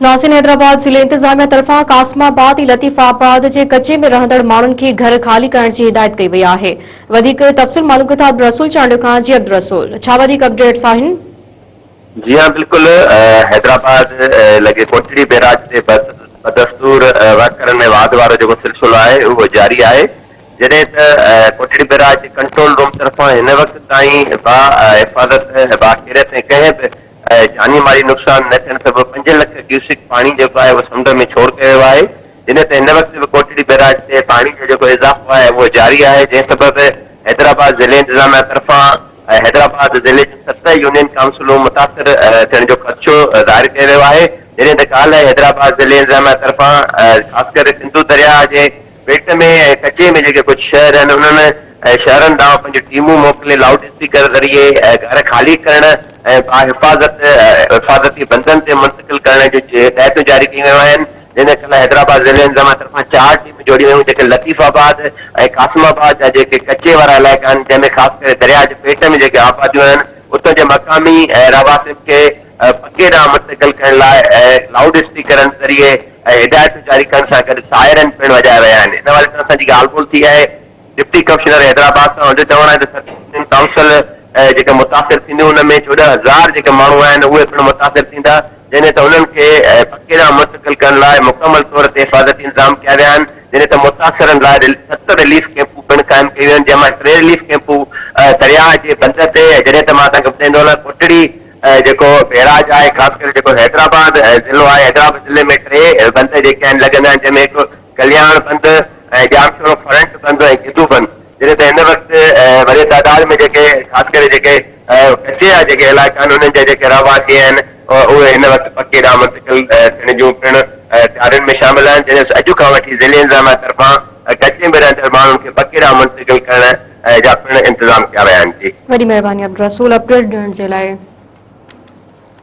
ناظرين حيدرآباد ضلعي انتظاميا طرفان قاسم آباد ۽ لطيف آباد جي ڪچي ۾ رهندڙ ماڻهن کي گهر خالي ڪرڻ جي هدايت ڪئي وئي آهي وڌيڪ تفصيل معلوم ڪيون ٿا عبدالرسول چانڊيو کان جي عبدالرسول ڇا وڌيڪ اپڊيٽس آهن. جي ها بلڪل حيدرآباد لڳي ڪوٽڙي بئراج تي بدستور وهڪرن ۾ واڌ وارو جيڪو سلسلو آهي اهو جاري آهي جڏهن ته ڪوٽڙي بئراج جي ڪنٽرول روم طرفان هن وقت تائين با حفاظت با خيريت ۽ ڪنهن به جاني مالي نقصان نه ٿيڻ سبب 5 لک ڪيوسڪ پاڻي جيڪو آهي اهو سمنڊ ۾ ڇوڙ ڪيو ويو آهي جڏهن ته هن وقت به ڪوٽڙي بئراج تي پاڻي جو جيڪو اضافو آهي اهو جاري آهي جنهن سبب حيدرآباد ضلعي انتظاميا طرفان حيدرآباد ضلعي جون ست يونين ڪائونسلون متاثر ٿيڻ جو خدشو ظاهر ڪيو ويو آهي جڏهن ته ڪالهه حيدرآباد ضلعي انتظاميا طرفان خاص ڪري سنڌو درياهه جي پيٽ ۾ ۽ ڪچي ۾ جيڪي ڪجهه شهر آهن انهن شهرن ڏانهن پنهنجون ٽيمون موڪلي لائوڊ اسپيڪر ذريعي گهر خالي ڪرڻ ۽ باحفاظت حفاظتي بندن تي منتقل ڪرڻ جون هدايتون جاري ڪيون ويون آهن جنهن ۾ ڪلهه حيدرآباد ضلعي انتظاميا طرفان چار ٽيمون جوڙيون ويون جيڪي لطيف آباد ۽ قاسم آباد جا جيڪي ڪچي وارا علائقا آهن جنهن ۾ خاص ڪري درياهه جي پيٽ ۾ جيڪي آباديون آهن اتان جي مقامي رهواسين کي پڪي ڏانهن منتقل ڪرڻ لاء لائوڊ اسپيڪرن ذريعي هدايتون جاري ڪرڻ سان گڏ سائرن پڻ وڄايا ويا آهن. ان حوالي سان اسان جي ڳالهه ٻولهه ٿي آهي ڊپٽي ڪمشنر حيدرآباد سان ان جو چوڻ آهي ته ستين ڪائونسل جيڪي متاثر ٿينديون ان ۾ 14 هزار جيڪي ماڻهو آهن اهي پڻ متاثر ٿيندا جڏهن ته انهن کي پڪي ڏانهن منتقل ڪرڻ لاء مڪمل طور تي حفاظتي انتظام ڪيا ويا آهن جڏهن ته متاثرن لاء ست رليف ڪئمپون پڻ قائم ڪيون ويون آهن جنهن مان ٽي رليف ڪئمپون درياهه جي بند تي جڏهن ته مان توهان کي ٻڌائيندو هلان ڪوٽڙي جيڪو بئراج آهي خاص ڪري جيڪو حيدرآباد ضلعو آهي حيدرآباد ضلعي ۾ ٽي بند جيڪي آهن لڳندا آهن جنهن ۾ هڪ ڪلياڻ بند ۽ ڄامشورو فرنٽ بند ۽ گدو بند جڏهن ته هن وقت وڏي تعداد ۾ جيڪي خاص ڪري جيڪي ڪچي جا جيڪي علائقا آهن انهن جا جيڪي رهواسي آهن اهي هن وقت پڪي ڏانهن منتقل ٿيڻ جون پڻ تيارين ۾ شامل آهن جڏهن اڄ کان وٺي ضلعي انتظاميا طرفان ڪچي ۾ رهندڙ ماڻهن کي پڪي ڏانهن منتقل ڪرڻ جا پڻ انتظام ڪيا ويا آهن جي. وڏي مهرباني عبدالرسول اپڊيٽ ڏيڻ جي لاء.